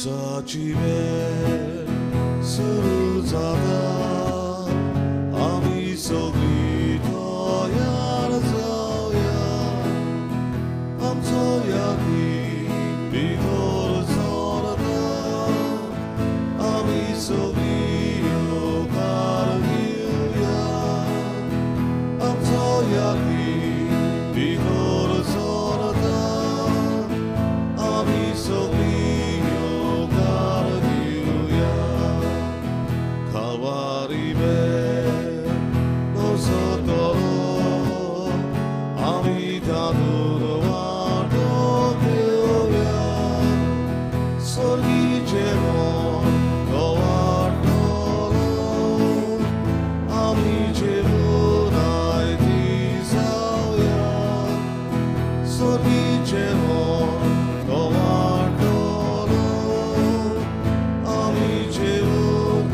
मिसाची वेळ सुरू जाता, आमी सगळीं तयार जावया, आमचो यादी भितर सरता, आमी सगळीं येवकार घेवया, आमचो यादी भितर सरता, आमी सगळीं येवकार घेवया. Kalvari be nosotros habitando guardo sorgicemo guardo amicevo dai tisauia sorgicemo guardo amicevo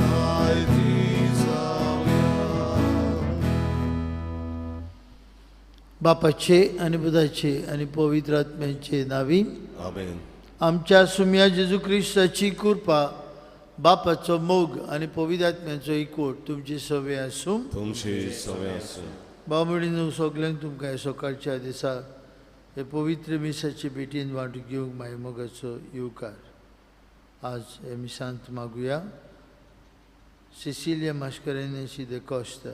dai tisauia. बापाचे आनी पुताचे आनी पवित्र आत्म्याचे नावी. आमेन. आमच्या सुम्या जेजू क्रिस्ताची कृपा, बापाचो मोग आनी पवित्र आत्म्याचो एकवट तुमची सवे आसूं. तुमची सवे आसूं. भाव भयणींनो, सगल्यांक तुमकां सकाळच्या दिसा हे पवित्र मिसाचे भेटीन वांटो घेवंक माय मोगाचो येवकार. आज हे मिसांत मागुया सिसिलिया मास्करेन्हस दे कोस्ता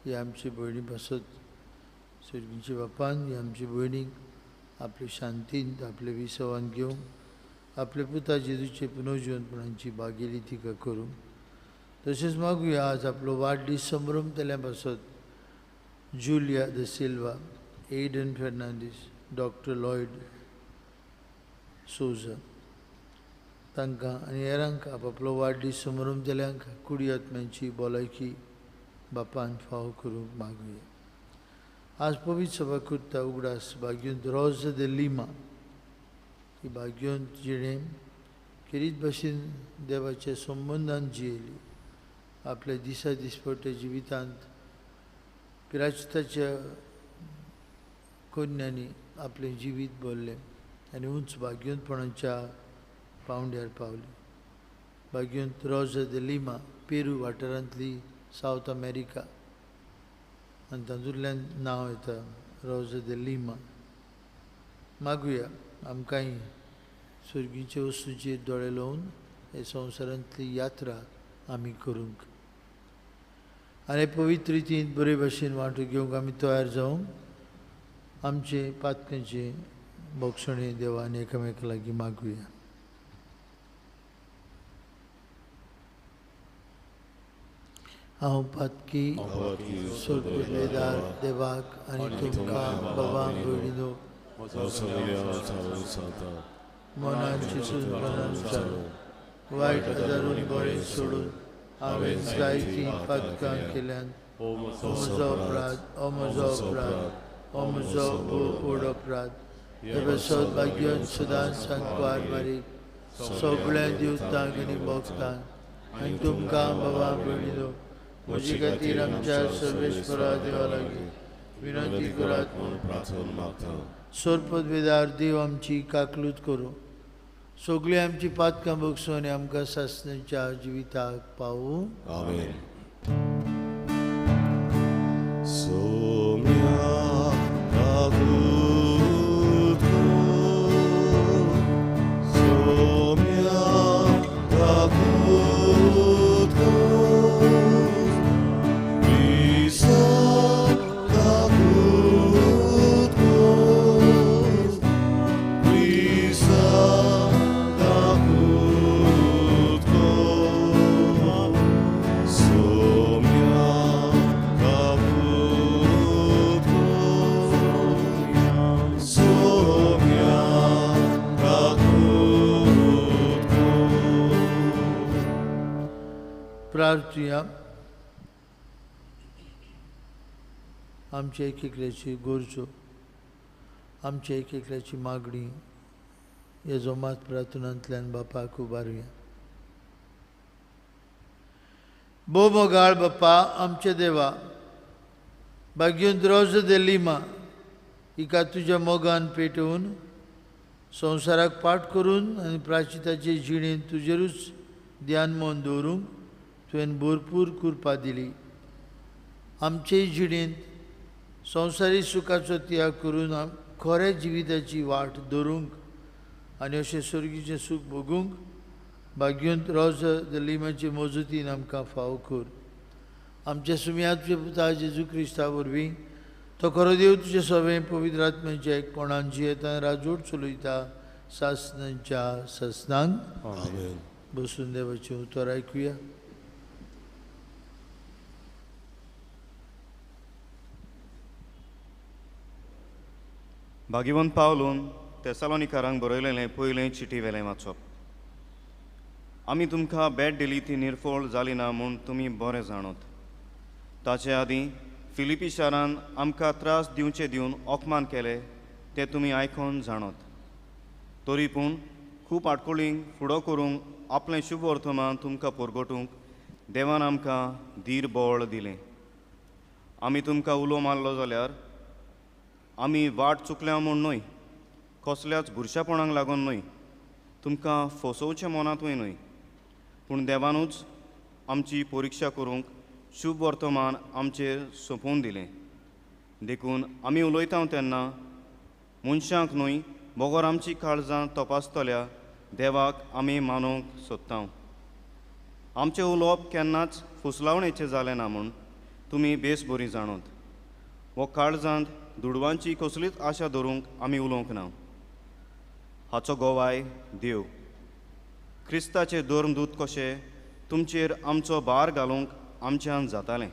ही आमची भयणी पासत सर्गीच्या बापान ही आमची भयणीक आपले शांतीन आपले विसवान घेवन आपले पुता जेजूचे पुनर्जिवनपणाची भागेली तिका करूं. तशेंच मागुया आज आपलो वाडदीस संभ्रमतल्या पासत Julia de Silva, Aiden Fernandes, doctor Lloyd Souza तांकां आनी हेरांक आपआपलो वाडदीस संभ्रमतल्यांक कुडी आत्म्यांची भलायकी बापान फावो करूंक मागुया. आज पवित्र सभा करता उगडास भाग्योंत रोज दे लिमा ही भाग्योंत जिणें खेरीत भाशेन देवाच्या संबंदान जियेली, आपल्या दिसा दिसपट्ट्या जिवितांत पिराचिताच्या कन्यांनी आपलें जिवीत भरलें आनी उंच भाग्योंतपणाच्या पावंड्यार पावली. भाग्योंत रोज दे लिमा पेरू वाठारांतली सावथ अमेरिका आनी तातूंतल्यान नांव येता रोज दे लिमा. मागुया आमकांय सर्गीचे वस्तूचेर दोळे लावन हे संवसारांतली यात्रा आमी करूंक आनी पवित्र रितीन बरे भाशेन वांटो घेवंक आमी तयार जावंक आमचे पातकांचे भोगसणे देवान एकामेका लागीं मागुया. हांव पातकी सोदपुलेदार देवाक आनी तुमकां बाबा भयणीनो मनान चिंतून मनान चालून वायट आदारून बरें सोडून हांवें जायतीं पातकां केल्यान. हो म्हजो अपराध, हो म्हजो अपराध, हो म्हजो व्हड अपराध. हे पासत भाग्यान सदांच सांकवार मारीक सगळ्या देवतांक आनी भक्तांक आनी तुमकां बाबा भयणीनो म्हजे खातीर आमच्या सर्वेस्परा देवा लागीं विनंती करात म्हूण प्रार्थना मागता. सोरपदवेदार देव आमची काकलूत करूं, सगळीं आमची पातकां भोगसूं आनी आमकां सासणाच्या जिविताक पावूं. आमेन. सोम्या काकूत कर, सोम्या काकूत कर, मिसा काकूत कर, मिसा काकूत कर, सोम्या काकूत कर, सोम्या काकूत कर. प्रार्थुया. आमच्या एक एकल्याची गरजो, आमच्या एक एकल्याची मागणी ह्या जोमात प्रार्थनांतल्यान बापाक उबारुया. भोव मोगाळ बापा आमच्या देवा, भाग्योंत रोज दे लिमा हिका तुज्या मोगान पेटोवन संवसाराक पाठ करून आनी प्राचिताचे जिणेंत तुजेरूच ध्यान मन दवरूंक तुवें भरपूर कृपा दिली. आमचे जिणेंत संवसारी सुखाचो त्याग करून खऱ्या जिविताची वाट धरूंक आनी अशें सर्गीचें सूख भोगूंक भाग्यवंत रोजा the लिमाचे मजतीन आमकां फावो कर. आमच्या सुम्याचे पुता जेजू क्रिस्ता वरवीं तो खरो देव तुजे सगळें पवित्र आत्म्याच्या एकपणान जियेता राजवट चलयता सासनांच्या सासनांक. बसून देवाचें उतर आयकुया. भाग्यवंत पावलून तेसालोनिकारांक बरयलेलें पयलें चिटी वेलें वाचप. आमी तुमकां भेट दिली ती निर्फळ जाली ना म्हूण तुमी बरें जाणत. ताचे आदीं फिलिपी शारान आमकां त्रास दिवचे दिवन अपमान केले ते तुमी आयकून जाणत. तरी पूण खूब आडकोळींक फुडो करूंक आपलें शुभ वर्तमान तुमकां परगटूंक देवान आमकां धीर बळ दिलें. आमी तुमकां उलो मारलो जाल्यार आमी वाट चुकल्या म्हूण न्हय, कसल्याच बुरशेपणाक लागून न्हय, तुमकां फसोवचें मनांतूय न्हय, पूण देवानूच आमची परिक्षा करूंक शुभ वर्तमान आमचेर सोंपोवन दिलें. देखून आमी उलयता तेन्ना मनशांक न्हय बगर आमची काळजां तपासतल्या देवाक आमी मानूंक सोदता. आमचें उलोवप केन्नाच फुसलावणेचें जालें ना म्हूण तुमी बेस बरी जाणत. वो काळजांत दुडवांची कसलीच आशा धरूंक आमी उलोवंक ना. हाचो गोवाय देव. क्रिस्ताचे धर्मदूत कशे तुमचेर आमचो भार घालूंक आमच्यान जातालें,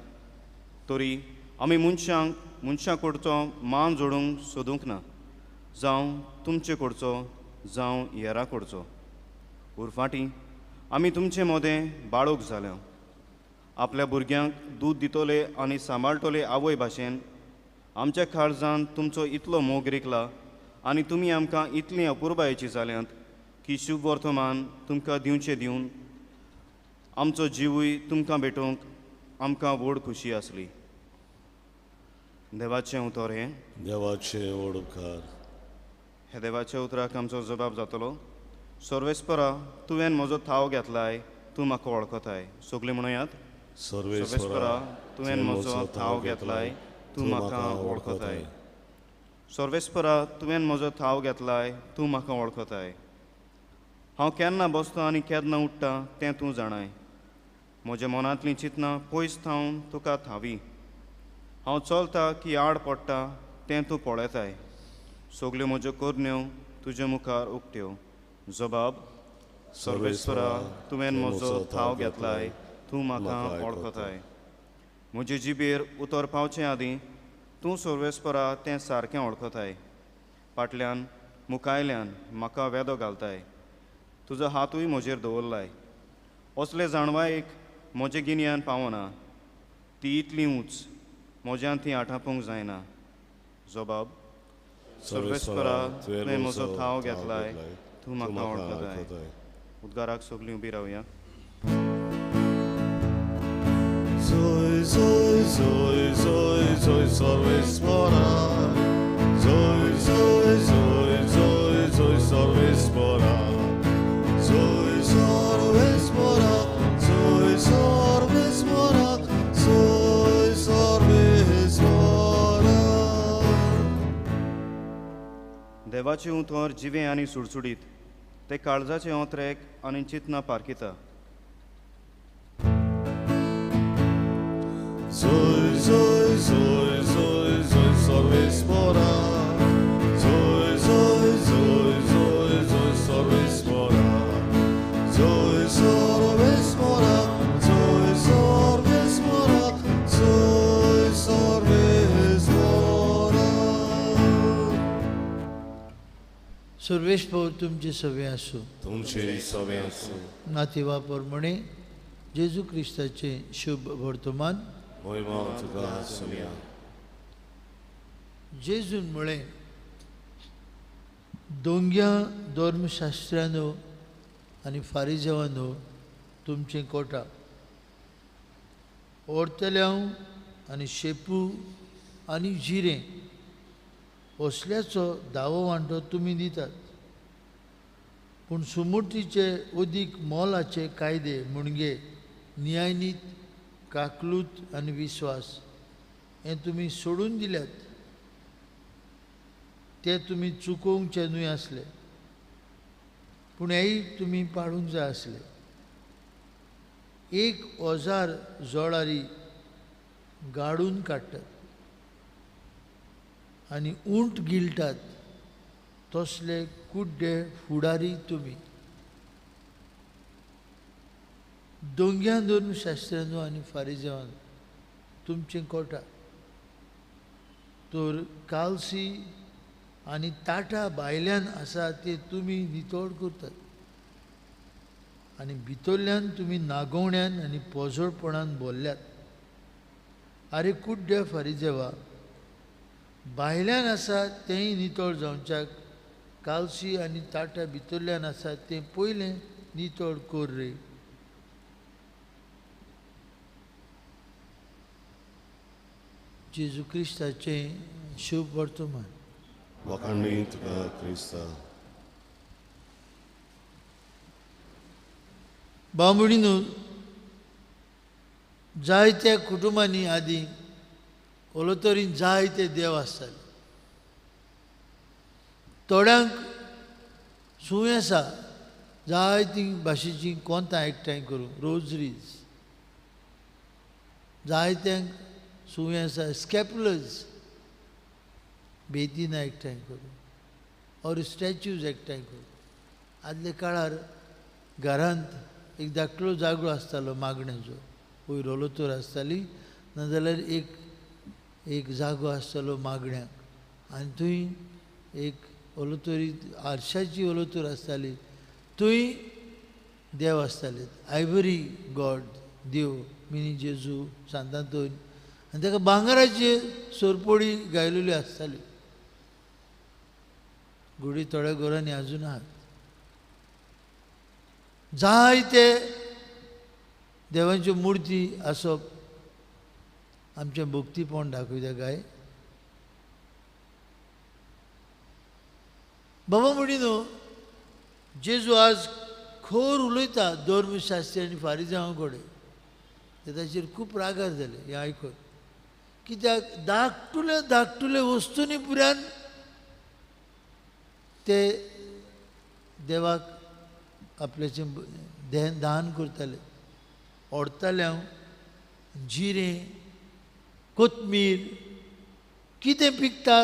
तरी आमी मनशांक मनशां कडचो मान जोडूंक सोदूंक ना, जावं तुमचे कडचो जावं हेरां कडचो. उरफाटी आमी तुमचे मदें बाळूक जाल्या. आपल्या भुरग्यांक दूद दितले आनी सांबाळटले आवय भाशेन आमच्या काळजान तुमचो इतलो मोग रिकला आनी तुमी आमकां इतलीं अपुरबायेची जाल्यांत की शुभ वर्तमान तुमकां दिवचें दिवन आमचो जिवूय तुमकां भेटोवंक आमकां व्हड खुशी आसली. देवाचें उतर हें. देवाचें व्हड उपकार. हे देवाच्या उतराक आमचो जबाब जातलो. सर्वेस्परा, तुवें म्हजो थाव घेतलाय, तूं म्हाका वळखताय. सगळीं म्हणयात, सर्वेस्परा, तुवें म्हजो थाव घेतलाय, तूं म्हाका वळखताय. सर्वेस्परा, तुवें म्हजो थाव घेतलाय, तूं म्हाका वळखताय. हांव केन्ना बसता आनी केन्ना उठ्ठा तें तूं जाणाय. म्हज्या मनांतलीं चिंतनां पयस थावन तुका थावी. हांव चलता की आड पडटा तें तूं पळयताय. सगल्यो म्हज्यो करण्यो तुजे मुखार उक्त्यो. जबाब, सर्वेस्परा, तुवें म्हजो थाव घेतलाय, तूं म्हाका वळखताय. म्हजे जिबेर उतर पावचे आदीं तूं सर्वेस्परा तें सारकें वळखताय. फाटल्यान मुखायल्यान म्हाका वेदो घालताय. तुजो हातूय म्हजेर दवरलाय. असले जाणवायेक म्हजें गिन्यान पावना. ती इतली उंच म्हज्यान ती आठापूंक जायना. जबाब, सर्वेस्परा, तुवें म्हजो थाव घेतलाय, तूं म्हाका वळखताय. उद्गाराक सगळीं उबी रावया. Zoy, zoy, zoy, zoy, zoy, सर्वेस्परा. Zoy, zoy, zoy, zoy, zoy, सर्वेस्परा. Zoy, सर्वेस्परा, zoy, सर्वेस्परा, zoy, सर्वेस्परा. देवाचें उतर जिवें आनी सुडसुडीत, ते काळजाचे ओंत्रेक आनी चिंतना पारखिता. Zoy, zoy, zoy, zoy, zoy, सर्वेस्परा. Zoy, zoy, zoy, zoy, zoy, सर्वेस्परा. Zoy, सर्वेस्परा, zoy, सर्वेस्परा, zoy, सर्वेस्परा. सर्वेस्पर तुमचे सवे आसूं. तुमचे सवे आसूं. नातेवा प्रमाणे जेजू क्रिस्ताचें शुभ वर्तमान. मोहिमा तुका सुनिया. जेजून म्हळें, दोंग्या धर्मशास्त्रानो आनी फारिजेवानो तुमचें कोटा ओरतल्यांव आनी शेपू आनी जिरें असल्याचो दावो वांटो तुमी दितात, पूण सुमूर्तीचे अदीक मोलाचे कायदे म्हणजे न्यायनीत, काकलूत आनी विस्वास हें तुमी सोडून दिल्यात. ते तुमी चुकोवचे न्हय आसले, पूण हेंय तुमी पाळूंक जाय आसले. 1000 जोळारी गाडून काडटात आनी उंट गिळटात तसले कुड्डे फुडारी तुमी. दोंग्यान धरून शास्त्र्यांनो आनी फारिजेवान तुमचें कोटा तर कालसी आनी ताटा भायल्यान आसा ते तुमी नितळ करतात आनी भितरल्यान तुमी नागोवण्यान आनी पोजोडपणान भरल्यात. आरे कुड्ड्या फारिजेवा, भायल्यान आसा तेंय नितळ जावच्याक कालसी आनी ताटा भितरल्यान आसा तें पयलें नितळ कर रे. जेजू क्रिस्ताचें शुभ वर्तमान. वाखाणणी तुका क्रिस्ता. बामणीनू, जायत्या कुटुंबांनी आदीं ओलोतरीन जायते देव आसताले. थोड्यांक सूय आसा जायतीं भाशेचीं कोंतां एकठांय करूं, रोजरीज. जायत्यांक सूय आसा स्कॅपुलर्स, बेतीनां एकठांय करूं ऑर स्टॅच्यूज एकठांय करूं. आदल्या काळार घरांत एक धाकटो जागो आसतालो मागण्याचो, वयर ओलोतोर आसताली, नाजाल्यार एक एक जागो आसतालो मागण्याक आनी थंय एक ओलोतोरी आरशाची ओलोतोर आसताली, थंय देव आसताले, आयवरी गॉड, देव मिनी जेजू, सांतांतोन, आनी ताका भांगराची सोरपोडी गायलेली आसताली. गुडी थोड्या घरांनी आजून आहात. जायते देवांच्यो मुर्ती आसप आमचें भक्तीपण दाखयता काय? बाबा म्हणी न्हू, जेजू आज खोर उलयता धर्मशास्त्री आनी फारिजांव कडेन, ते ताचेर खूब रागार जाले हें आयकून. कित्याक धाकटुले धाकटुले वस्तूंनी पुरान ते देवाक आपल्याचें दान करताले. ओडताले हांव जिरें, कोथमीर, कितें पिकता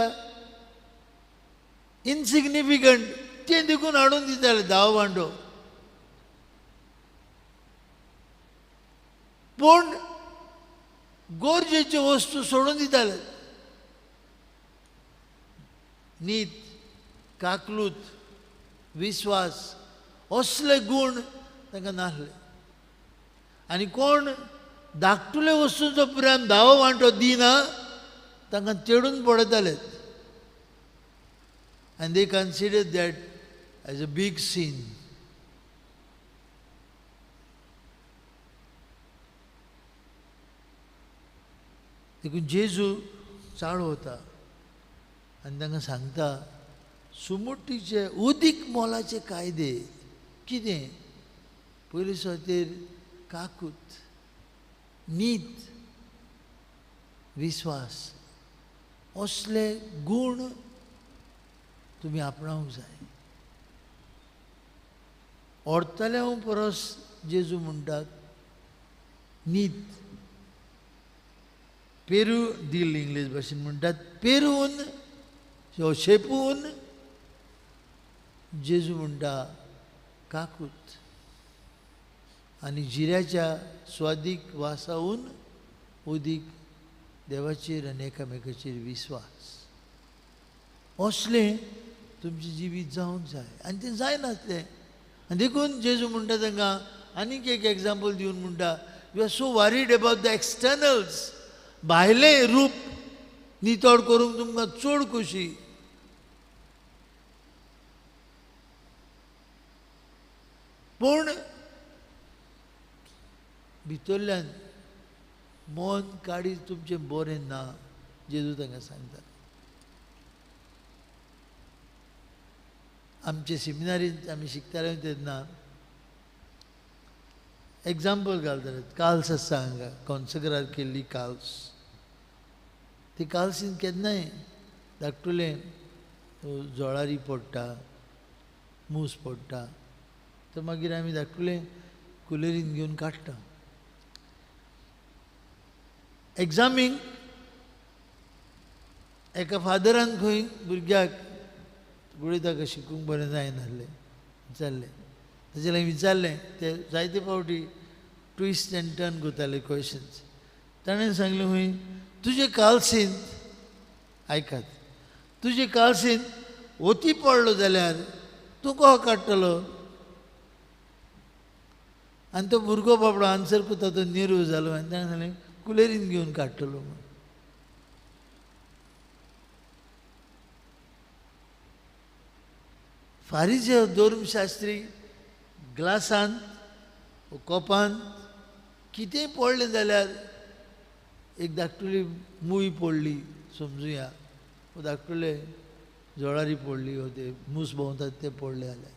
इनसिग्निफिकंट तें देखून हाडून दिताले धांव वांडो. पूण गरजेच्यो वस्तू सोडून दिताले. नीत, काकलूत, विस्वास असले गूण तांकां नासले. आनी कोण धाकटुले वस्तूंचो पुराय धावो वांटो दिना तांकां तेडून पडयताले. And they consider that as a big sin. देखून जेजू चाळो वता आनी तांकां सांगता, सुमुटीचे उदीक मोलाचे कायदे कितें? पयले सुवातेर काकूत, नीत, विस्वास असले गूण तुमी आपणावंक जाय. ओडतल्या परस जेजू म्हणटात नीत. पेरू दिल इंग्लीश भाशेन म्हणटात, पेरून शेपून जेजू म्हणटा काकूत आनी जिऱ्याच्या स्वादीक वासावून उदीक देवाचेर आनी एकामेकाचेर विस्वास असलें तुमचें जिवीत जावंक जाय. आनी तें जायनासलें. आनी देखून जेजू म्हणटा तांकां आनीक एक एग्जाम्पल दिवन म्हणटा, you are so worried about the externals, भायलें रूप नितळ करूंक तुमकां चड खोशी, पूण भितरल्यान मन काडीत तुमचें बरें ना. जेजू तांकां सांगता. आमचे सेमिनारींत आमी शिकताले तेन्ना एग्जाम्पल घालताले. काल्स आसता हांगा कॉन्सग्रार केल्ली काल्स, ती काल्सीन केन्नाय धाकटुलें जोळारी पडटा, मूस पडटा, तर मागीर आमी धाकटुलें कुलेरीन घेवन काडटा. एग्जामीक एका फादरान खंय भुरग्याक गणिताक शिकूंक बरें जायनासलें, विचारलें, ताचे लागीं विचारलें, ते जायते फावटी ट्विस्ट एंड टर्न करताले क्वेशन्स. ताणें सांगलें खंय तुजे कालसींत, आयकात, तुजे कालसींत ओती पडलो जाल्यार तूं कसो काडटलो? आनी तो भुरगो बाबडो आन्सर करता तो निरू जालो आनी ताणें सांगलें कुलेरीन घेवन काडटलो म्हूण. फारीजे धर्मशास्त्री ग्लासांत कोपांत कितेंय पडलें जाल्यार एक धाकटुली मूय पडली समजुया, धाकटुले जोळारी पडली, ते मूस भोंवतात ते पडले जाल्यार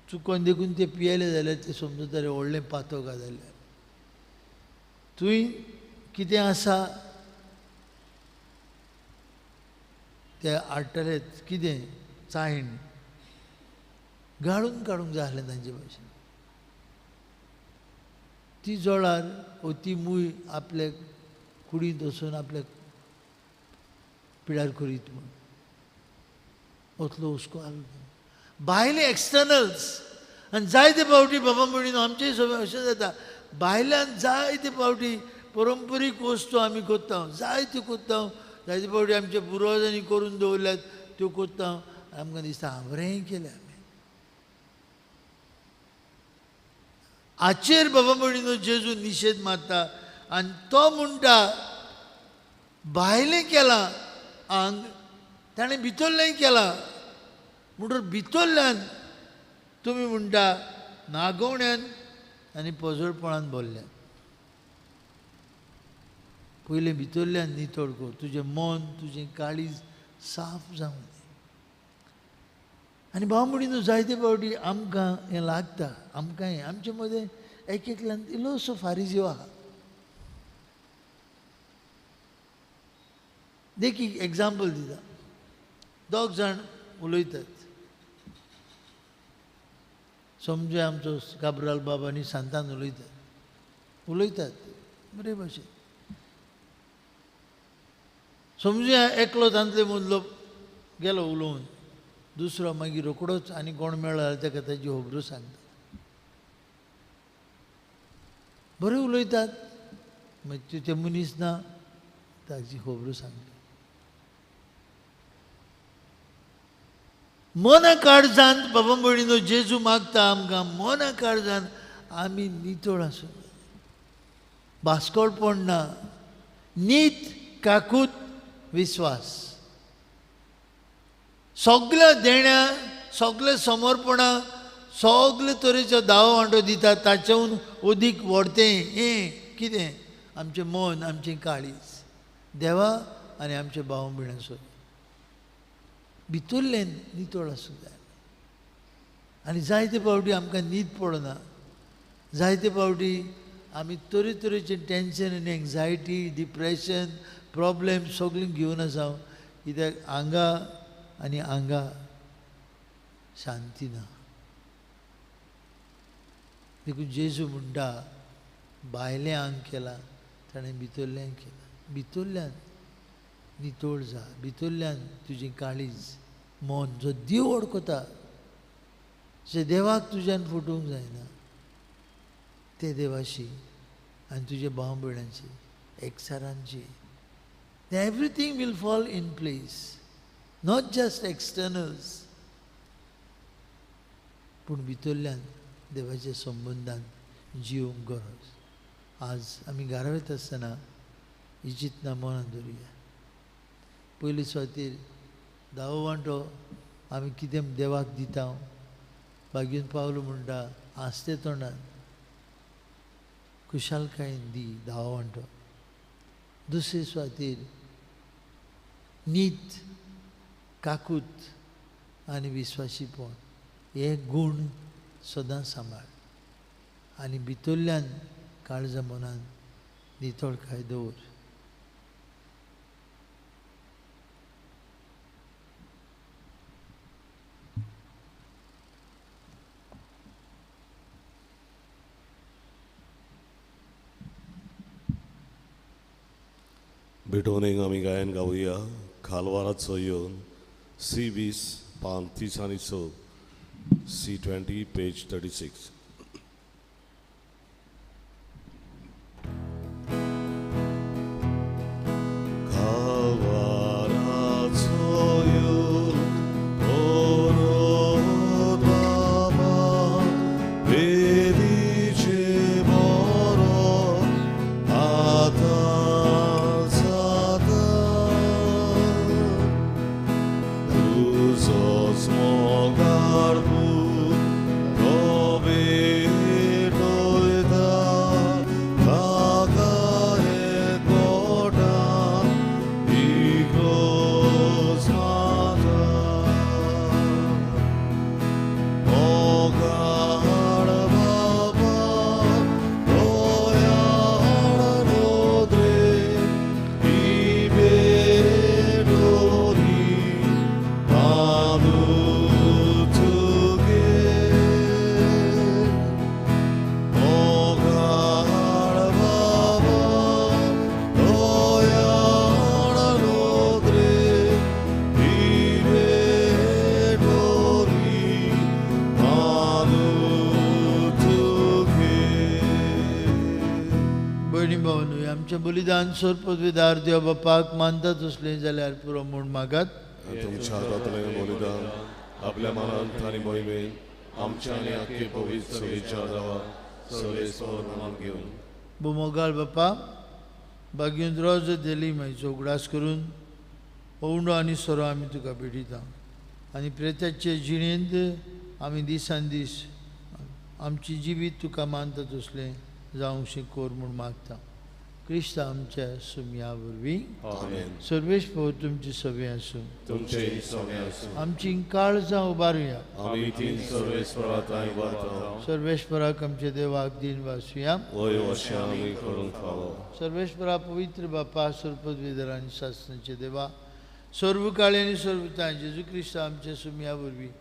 चुकोन देखून ते पियेले जाल्यार ते समजताले व्हडलें पातक जाल्यार. तुवें कितें आसा ते हाडटले, कितें चायण गाळून काडूंक जाय आसलें तांचे भाशेन. ती जोळार वो ती मूय आपल्या कुडींत वचून आपल्या पिडार करीत म्हूण ओतलो हुस्को आसलो. भायले एक्सटर्नल्स आनी जायते फावटी बाबा म्हणून आमचेय सगळें अशें जाता, भायल्यान जायते फावटी परंपरीक वस्तू आमी करता, जायत्यो करता, जायते फावटी आमच्या पुर्वजांनी करून दवरल्यात त्यो करता, आमकां दिसता बरें केलें आमी. हाचेर बाबा म्हणून जेजू निशेध मारता आनी तो म्हणटा भायलें केलां आंग ताणें भितरलेंय केलां, म्हणटकीर भितरल्यान तुमी म्हणटा नागोवण्यान आनी पोजडपणान भरल्यान. पयलें भितरल्यान नितळ कर, तुजें मन तुजें काळीज साफ जावं दी. आनी भाव म्हणून जायते फावटी आमकां हें लागता, आमकां हें आमचे मदें एक एकल्यान इल्लोसो फारीजीव आहा. देखीक एग्जाम्पल दिता, दोग जाण उलयतात, समजा आमचो काब्राल बाब आनी सांतान उलयतात, उलयतात बरे भाशेन. समजुया एकलो तांतले मदलो गेलो उलोवन, दुसरो मागीर रोकडोच आनी कोण मेळ्ळो जाल्यार ताका ताजी खबरो सांगता, बरें उलयतात, मागीर ते मनीस ना ताजी खबरो सांगता. मना काळजान बाबा भयणीनो जेजू मागता आमकां, मना काळजान आमी नितळ आसूं, बास्कोळपण ना, नीत काकूत विस्वास, सगल्या देण्या सगळे समर्पणां सगळे तरेचो दावो वांटो दिता, ताचेहून अदीक व्हडतें हें कितें आमचें मन आमचें काळीज देवा आनी आमचे भाव भयणां सोद भितरलें नितळ आसूंक जाय. आनी जायते फावटी आमकां न्हीद पडना, जायते फावटी आमी तरेतरेचें टेंशन आनी एन्जायटी डिप्रेशन प्रॉब्लेम सगळीं घेवन आसा, कित्याक हांगा आनी हांगा शांती ना. देखून जेजू म्हणटा भायलें आंग केलां ताणें भितरलें केलां, भितरल्यान नितळ जा, भितरल्यान तुजें काळीज मन जो देव वळखता, जे देवाक तुज्यान फटोवंक जायना ते देवाशी आनी तुजे भाव भयणांची एकचारांची. Everything will fall in place, not just externals, पूण भितरल्यान देवाच्या संबंदान जिवंक गरज. आज आमी घरा वयता आसतना ही चिंतना मनान दवरुया. पयले सुवातेर धावो वांटो आमी कितें देवाक दिता, बागीन पावलो म्हणटा आसते तोंडान खुशालकायेन दी धावो वांटो. दुसरे सुवातेर नीत काकूत आनी विस्वासीपण हे गूण सदां सांबाळ आनी भितरल्यान काळजा मनान नितळकाय दवर. भेटोवणेक आमी गायन गावया खालवाराचो येवन सी 20 पान 30 आनी 6 C 20 page 36. बलिदान सोरपदवीदार देव बापाक मानता तसलें जाल्यार पुरो म्हूण मागात. तुमच्या हातांतलें बलिदान आपल्या मनांत आनी मोहिमेन आमच्या आनी आख्खे पवित्र सभेच्या देवा सर्वेस्पर मनान घेवन. भोमोगाळ बापा बागेंत रोज दिली मायचो उगडास करून उंडो आनी सोरो आमी तुका भेटयता आनी प्रेताचे जिणेंत आमी दिसान दीस आमची जिवीत तुका मानता तसलें जावंक कर म्हूण मागता. क्रिस्त आमच्या सुमया वरवीं. सर्वेश भाऊ तुमची सवे आसूं. आमची काळजां उबारुया. सर्वेश्वराक आमच्या देवाक दिन वासुया. सर्वेश्वरा पवित्र बापा सर्पदविधर आनी शासनाचे देवा सर्व काळे आनी सर्वताय जेजू क्रिस्त आमच्या सुमया वरवीं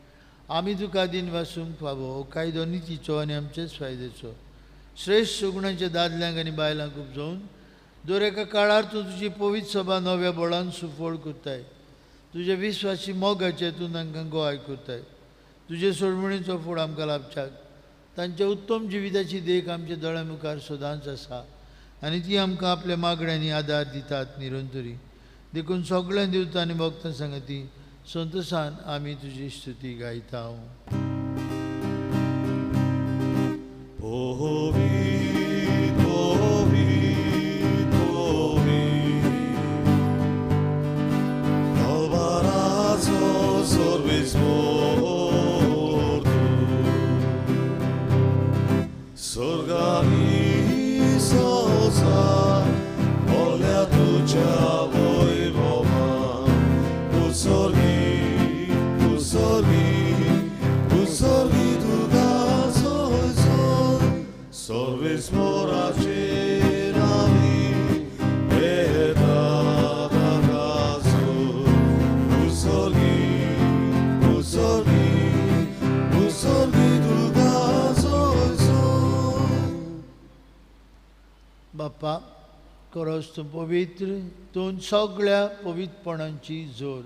आमी तुका दिन वासूंक फावो हो कायदो नितीचो आनी आमचेच फायद्याचो श्रेश्ठ सुगुणांच्या दादल्यांक आनी बायलांक उपजोवन दर एका काळार तूं तुजी पवित्र सभा नव्या बळान सुफळ करताय. तुज्या विस्वासी मोगाचे तूं तांकां गोवाय करताय. तुजे सोडमणीचो फूड आमकां लाभच्याक तांच्या उत्तम जिविताची देख आमच्या दोळ्या मुखार सदांच आसा आनी ती आमकां आपल्या मागण्यांनी आदार दितात निरंतरी. देखून सगळ्यां देवता आनी भक्तां सांगती संतोशान आमी तुजी स्तुती गायता. बापा खरोच तूं पवित्र, तूं सगळ्या पवित्रपणांची जोर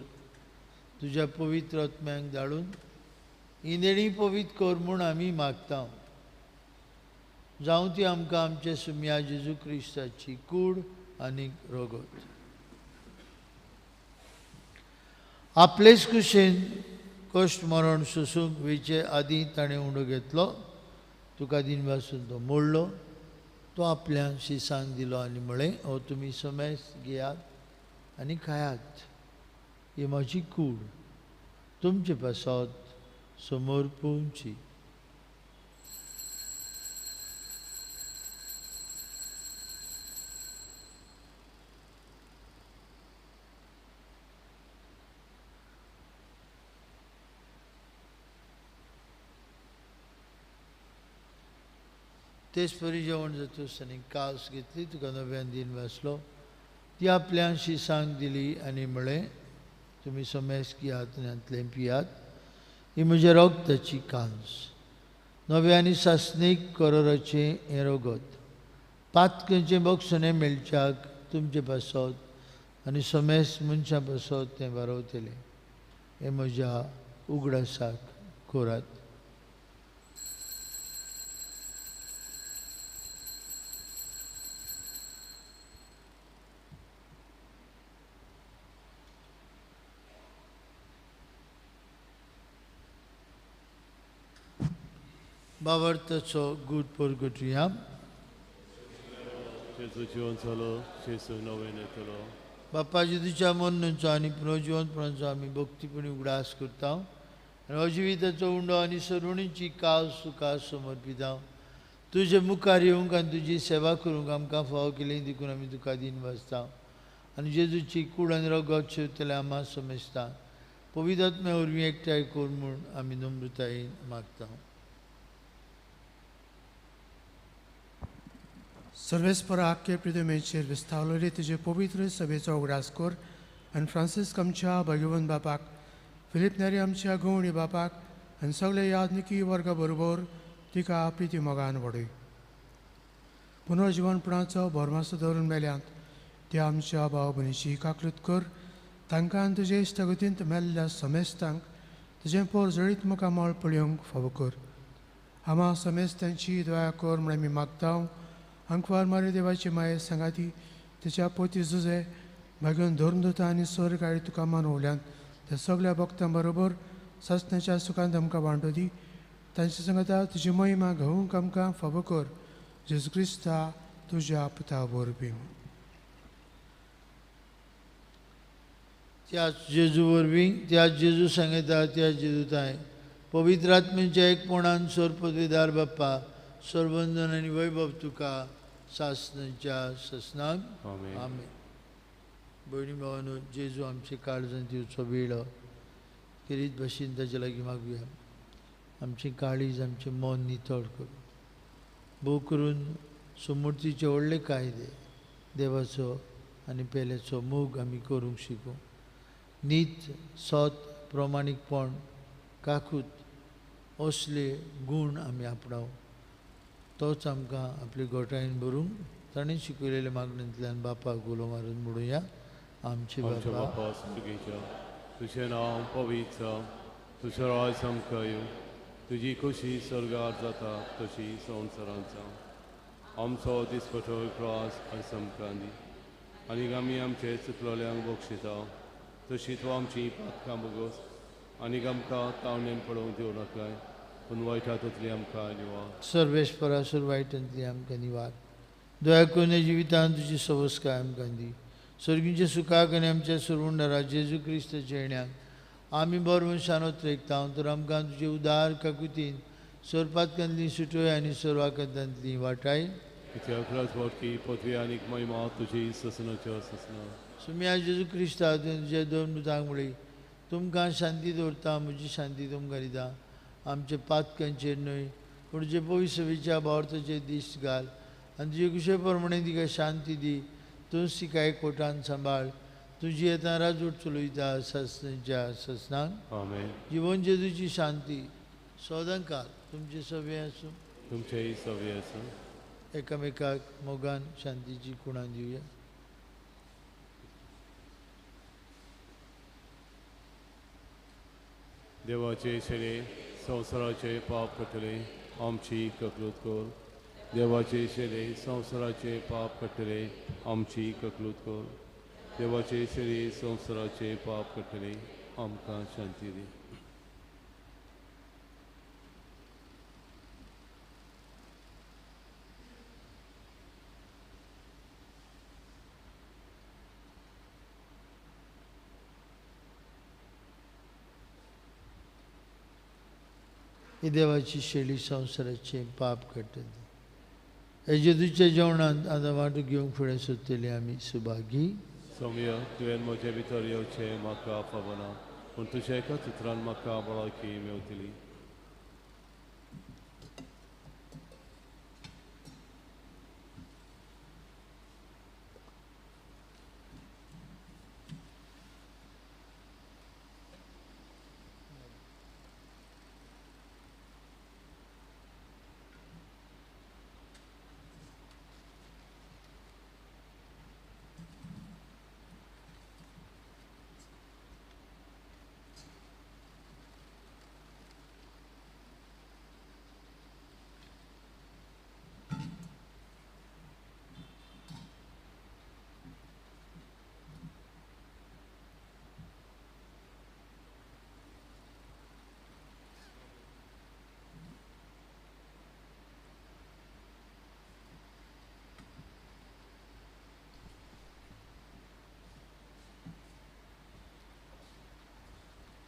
तुज्या पवित्र आत्म्यांक धाडून ही देणी पवित्र कर म्हूण आमी मागता. जावं ती आमकां आमच्या सुमया जेजू क्रिस्ताची कूड आनी रगत. आपलेच कुशेन कश्ट मरण सोसूंक वेचे आदीं ताणें उंडो घेतलो, तुका दिनवासून तो मोडलो, तो आपल्या शिसांक दिलो आनी म्हळें, हो तुमी समेस घेयात आनी खायात, ही म्हजी कूड तुमचे पासत समोर पोवची. तेच परी जेवण जातूच आनी कास घेतली, तुका नव्यान दिन वाचलो, ती आपल्या शिसांक दिली आनी म्हळें, तुमी समेस घेयात आनी हांतलें पियात, ही म्हज्या रगताची कांस, नव्या आनी सासणीक करोराचें हें रगत, पातकेचें बक्षणें मेळच्याक तुमचे पासत आनी समेस मनशां पासत तें बरोवतलें. हें म्हज्या उगडासाक करात. बावर्थाचो गूट परगटुया. बापा जेजूच्या मरणाचो आनी पुनर्जिवंतपणाचो आमी भक्तीपणी उगडास करता आनी हो जिविताचो उंडो आनी सरुणीची कास तुका समर्पिता. तुजे मुखार येवंक आनी तुजी सेवा करूंक आमकां फावो केली देखून आमी तुका दिन वाचता आनी जेजूची कूड आनी रगत शेवतले आमा समेजता. पवित्र आत्म्या वरवीं एकठांय कर म्हूण आमी नम्रतायेन मागता. सर्वेस्पर आख्खे प्रितमेचेर विस्तावलेले तुजे पवित्र सभेचो उगडास कर आनी फ्रांसिस्क आमच्या भगवंत बापाक, फिलीप नेरी आमच्या गवणी बापाक आनी सगळे याज्ञिकी वर्गा बरोबर तिका प्रिती मोगान वडय. पुनर्जिवनपणाचो भरमासो धरून मेल्यांत त्या आमच्या भाव भयणीची काकलूत कर, तांकां तुजे इश्टागतींत मेल्ल्या समेस्तांक तुजें पोर जळीत मुखामळ पळोवंक फावो कर. आमा समेस्तांची दया कर म्हूण आमी मागता. आंकवार मारी देवाची माये सांगाती तिच्या पोती जुजे भाग्योन धरून दवरता आनी स्वर्ग आनी तुका मानवल्यान त्या सगळ्या भक्तां बरोबर सासणाच्या सुखांत आमकां वांटो दी. तांचे सांगता तुजी महिमा घेवंक आमकां फावो कर. जेजू क्रिस्ता तुज्या पुता वरवीं. त्याच जेजू वरवीं, त्याच जेजू सांगता, त्याच जेजू ताय पवित्र आत्म्याच्या एकपणान सर्वपदवीदार बाप्पा सर्वंदन आनी वैभव तुका सासणाच्या सासणाक. आमेन. भयणी भावानो, जेजू आमचे काळजांत दिवचो वेळ खेरीत भाशेन ताजे लागीं मागुया. आमचें काळीज, आमचें मन नितळ करूं, भोव करून सुमूर्तीचे व्हडले कायदे, देवाचो आनी पेल्याचो मोग आमी करूंक शिकूं. नीत, सत, प्रमाणीकपण, काकूत असले गूण आमी आपणावं. तोच आमकां आपली घोटायेन भरूंक ताणें शिकयलेल्या मागणेंतल्यान बापाक उलो मारून म्हणुया, आमचे बापा स्वर्गेच्या, तुजें नांव पवित्र जावं, तुजें राज आमकां येवं, तुजी खोशी स्वर्गार जाता तशी संवसारांत जावं. आमचो दिसपटो त्रास आयज आमकां दी आनी आमी आमचे चुकलोल्यांक बक्षिता तशी तूं आमची पातकां बोगस आनी आमकां तावणेन पळोवंक दिवं नाकाय, पूण वायटांतली आमकां निवार. सर्वेस्परा सुर वायटांतली आमकां निवार. दया करून जिवितान तुजी सवस्काय आमकां दी. सर्गींच्या सुखाक आनी आमच्या सुरवंडारा जेजू क्रिस्ताच्या येण्याक आमी बरो मनशान त्रेकता. तर आमकां तुजे उदार काकुतीन सोरपातकांतली सुटोय आनी सोरवाकांतली वाटाय. पदवी आनी महिमा तुजी ससनाच्या ससना. सुम्या जेजू क्रिस्ता तुज्या दोन दुतांक म्हळी, तुमकां शांती दवरता, म्हजी शांती तुमकां दिता. आमचे पातकांचेर न्हय पूण जे पवित्र भावार्थाचेर दिश्ट घाल आनी तुजे कुशे प्रमाणे तिका शांती दी. तूंच तिका एकवटान सांबाळ. तुजी येता राजवट चलयता सासणाच्या सासणाक. आमेन. जिवन जेजूची शांती सदांकाळ तुमचे सवे आसूं, तुमचेय सवे आसूं. एकामेकाक मोगान शांतीची कुणां दिवया. देवाचे शेरे संवसाराचे पाप कटले आमची ककलूत कर. देवाचे शेरे संवसाराचे पाप कटले आमची ककलूत कर. देवाचे शेरे संवसाराचे पाप कटले आमकां शांती दी. ही देवाची शेळी संवसाराचें पाप काडटली. हे जेजूच्या जेवणांत आतां वांटो घेवंक फुडें सोदतली आमी सुभागी. सौम्य, तुवें म्हजे भितर येवचें म्हाका फावना, पूण तुज्या एकाच उतरान म्हाका बळाकी मेवतली.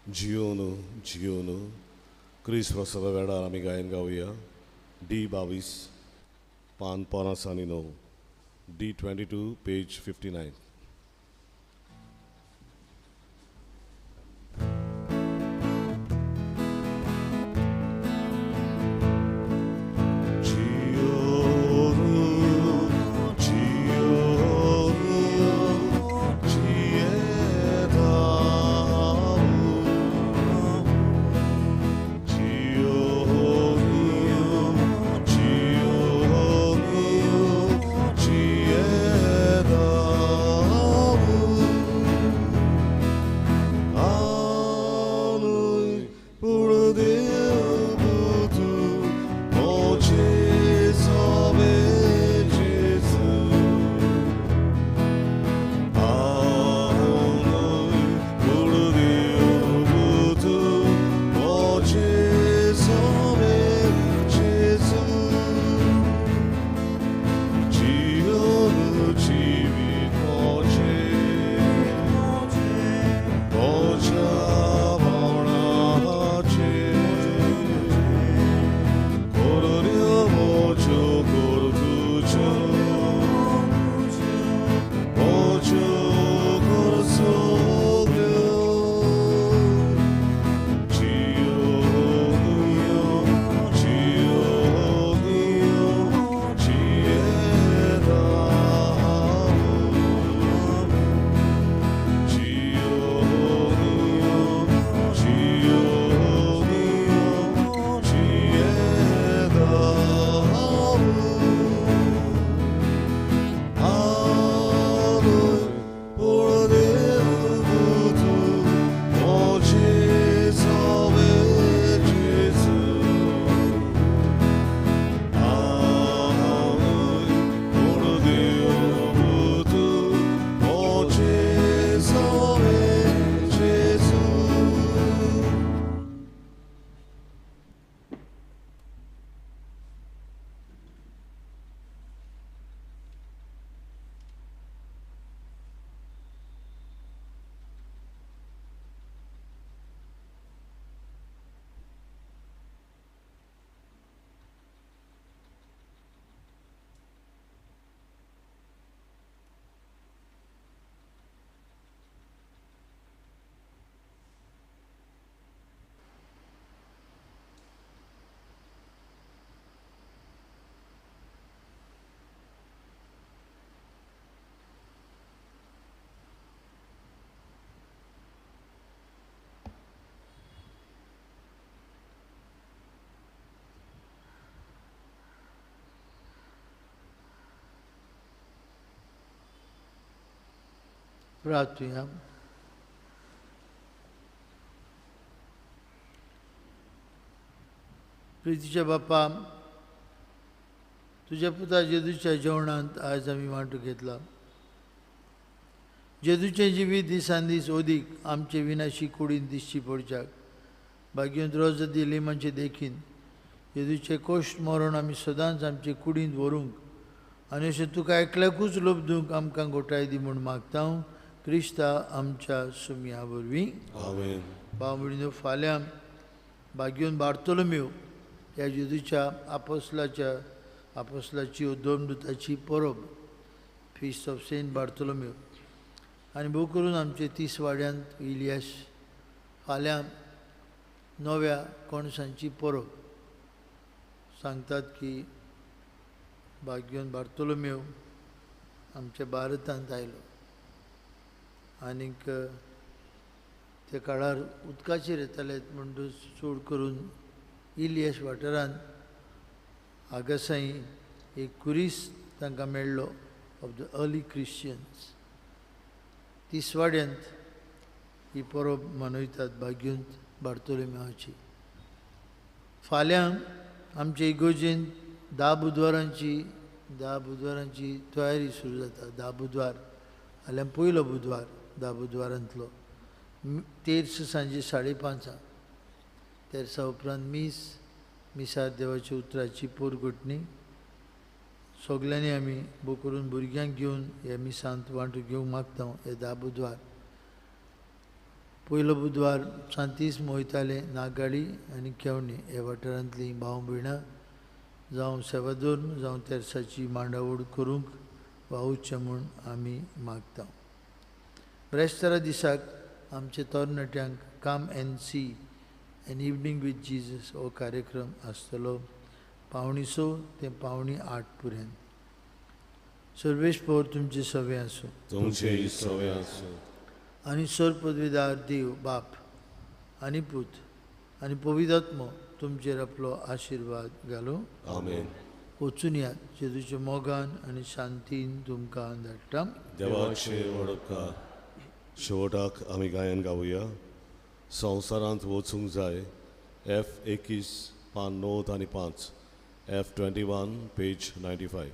जियोन जियोन क्रिस्त प्रसादा वेळार आमी गायन गावया. डी 22 पान 59, डी 22 पेज 59. प्रार्थुया. प्रितीच्या बापा, तुझ्या पुता जेजूच्या जेवणांत आयज आमी वांटो घेतला. जेजूचें जिवीत दिसान दीस ओदीक आमचे विनाशी कुडीन दिसची पडच्याक भाग्योन रोज दिली म्हणजे देखीन जेजूचें कोश्ट मरण आमी सदांच आमचे कुडींत व्हरूंक आनी अशें तुका एकल्याकूच लोबदूंक आमकां गोठाय दी म्हूण मागता हांव क्रिस्ता आमच्या सुमया वरवीं. आमेन. भाव भयणीनो, फाल्यां भाग्योन बार्तोलोमेव ह्या जेजूच्या आपोसलाची दोन दुताची परब, फिस्ट ऑफ सेंट बार्तोलोमेव. आनी भोव करून आमचे तिसवाड्यांत इलियास फाल्यां नव्या कणसांची परब. सांगतात की भाग्योन बार्तोलोमेव आमच्या भारतांत आयलो आनीक त्या काळार उदकाचेर येताले म्हणटूच चड करून इलियस वाठारांत आगासाई एक कुरीस तांकां मेळ्ळो ऑफ the early Christians. तिसवाड्यांत ही परब मनयतात भाग्योन बार्तोलोमेवाची. फाल्यां आमचे इगोजेन 10 बुधवारांची तयारी सुरू जाता. 10 बुधवार फाल्यां पयलो बुधवार 10 बुधवारांतलो तेर्स सांजे 5:30. तेर्सा उपरांत मीस, मिसार देवाच्या उतराची पोरगोटणी. सगल्यांनी आमी भोव करून भुरग्यांक घेवन ह्या मिसांत वांटो घेवंक मागता. हे 10 बुधवार पयलो बुधवार सांतीस मोयताले नागाळी आनी केवणी ह्या वाठारांतलीं भाव भयणां जावं सेवादोर्म जावं तेर्साची मांडावळ करूंक वावुरचें म्हूण आमी मागता. ब्रेस्तारा दिसाक आमचे तरणाट्यांक come and see an evening with Jesus हो कार्यक्रम आसतलो 5:45 ते 7:45 पर्यंत. सर्वेश पोर तुमचे सवे आसूं, तुमचे सवे आसूं. आनी सर पदवीदार देव बाप आनी पूत आनी पवित्र तुमचेर आपलो आशिर्वाद घालूं. आमेन. वचून यात जेजूच्या मोगान आनी शांतीन तुमकां धाडटा. देवाचे वडकार. शेवटाक आमी गायन गावया संवसारांत वचूंक जाय. F 21 पान 9 आनी 5, F 21 page 95.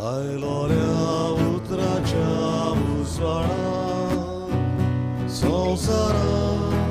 आयलो रे उतराच्या उजवाडा संवसारांत